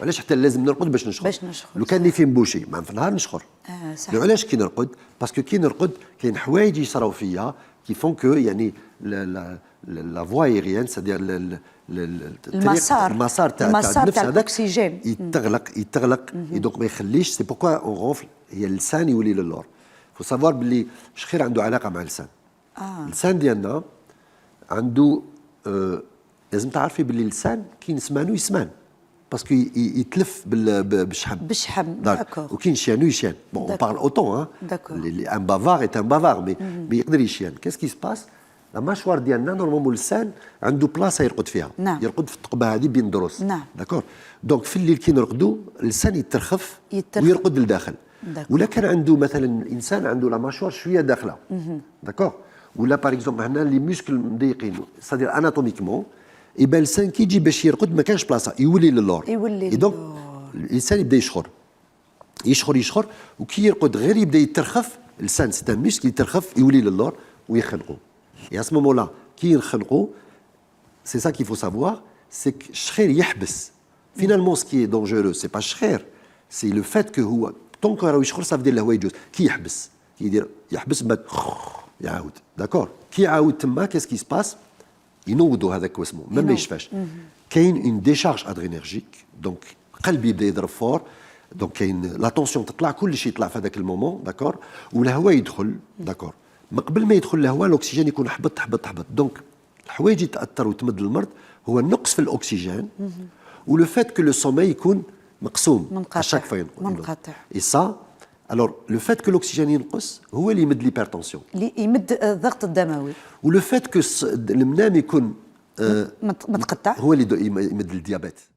علاش حتى لازم نرقد باش نشخر؟ باش نشخر. لو كان نيفي bouché ما في النهار نشخر. آه صح. علاش كي نرقد؟ parce que كي نرقد كاين حوايج يصراو فيا qui font que يعني la voie aérienne، c'est-à-dire المسار. المسار تاع المسار النفس تاع هذاك الاكسجين. يتغلق يتغلق، donc ما يخليش، c'est pourquoi on ronfle. هي اللسان يولي للور. faut savoir باللي الشخير عنده علاقة مع اللسان. اللسان ديالنا عنده لازم تعرفي باللي اللسان كي نسمانو يسمان، parce que يتلف بالشحم. بالشحم، d'accord. وكي نشيانو يشيان. bon، on parle autant hein، un bavard est un bavard، mais يقدر يشيان. qu'est-ce qui se passe؟ la mâchoire ديالنا normalement اللسان عنده بلاصة يرقد فيها. يرقد في الثقبه هذه بين دروس. D'accord، donc في الليل كي نرقدوا اللسان يترخف، يترخف. ويرقد لداخل. ولا كان عنده مثلا الانسان عنده la mâchoire شوية داخله، d'accord، ولا par exemple هنا les muscles مضيقين، c'est-à-dire anatomiquement، يبان اللسان كي يجي باش يرقد ما كانش بلاصه، يولي للور. يولي donc الانسان يبدا يشخر يشخر يشخر، وكي يرقد غير يبدا يترخف اللسان، c'est un muscle، يترخف يولي للور ويخنقوا. et à ce moment-là كي ينخنقوا، c'est ça qu'il faut savoir، c'est que الشخير يحبس. finalement ce qui est dangereux، c'est pas الشخير، c'est le fait que هو tant que راهو يشخر، ça veut dire الهواء يجوز. كي يحبس، كي يدير يحبس، من بعد يعاود، d'accord؟ كي يعاود تما qu'est-ce qui se passe؟ ينوضوا هذاك واسمو même ما يشفاش. كاين une décharge adrénergique، donc قلبي يبدا يضرب fort، donc كاين la tension تطلع، كل شيء يطلع في هذاك ال moment، d'accord؟ والهواء يدخل، d'accord؟ ما قبل ما يدخل الهواء الاكسجين يكون حبط حبط حبط. donc الحوايج يتاثر وتمد المرض هو النقص في الاكسجين و le fait que le sommeil يكون مقسوم. منقطع. chaque fois. منقطع. et ça alors le fait que الاكسجين ينقص هو اللي يمد l'hypertension. اللي يمد الضغط الدموي. و le fait que المنام يكون متقطع. هو اللي يمد ال diabète.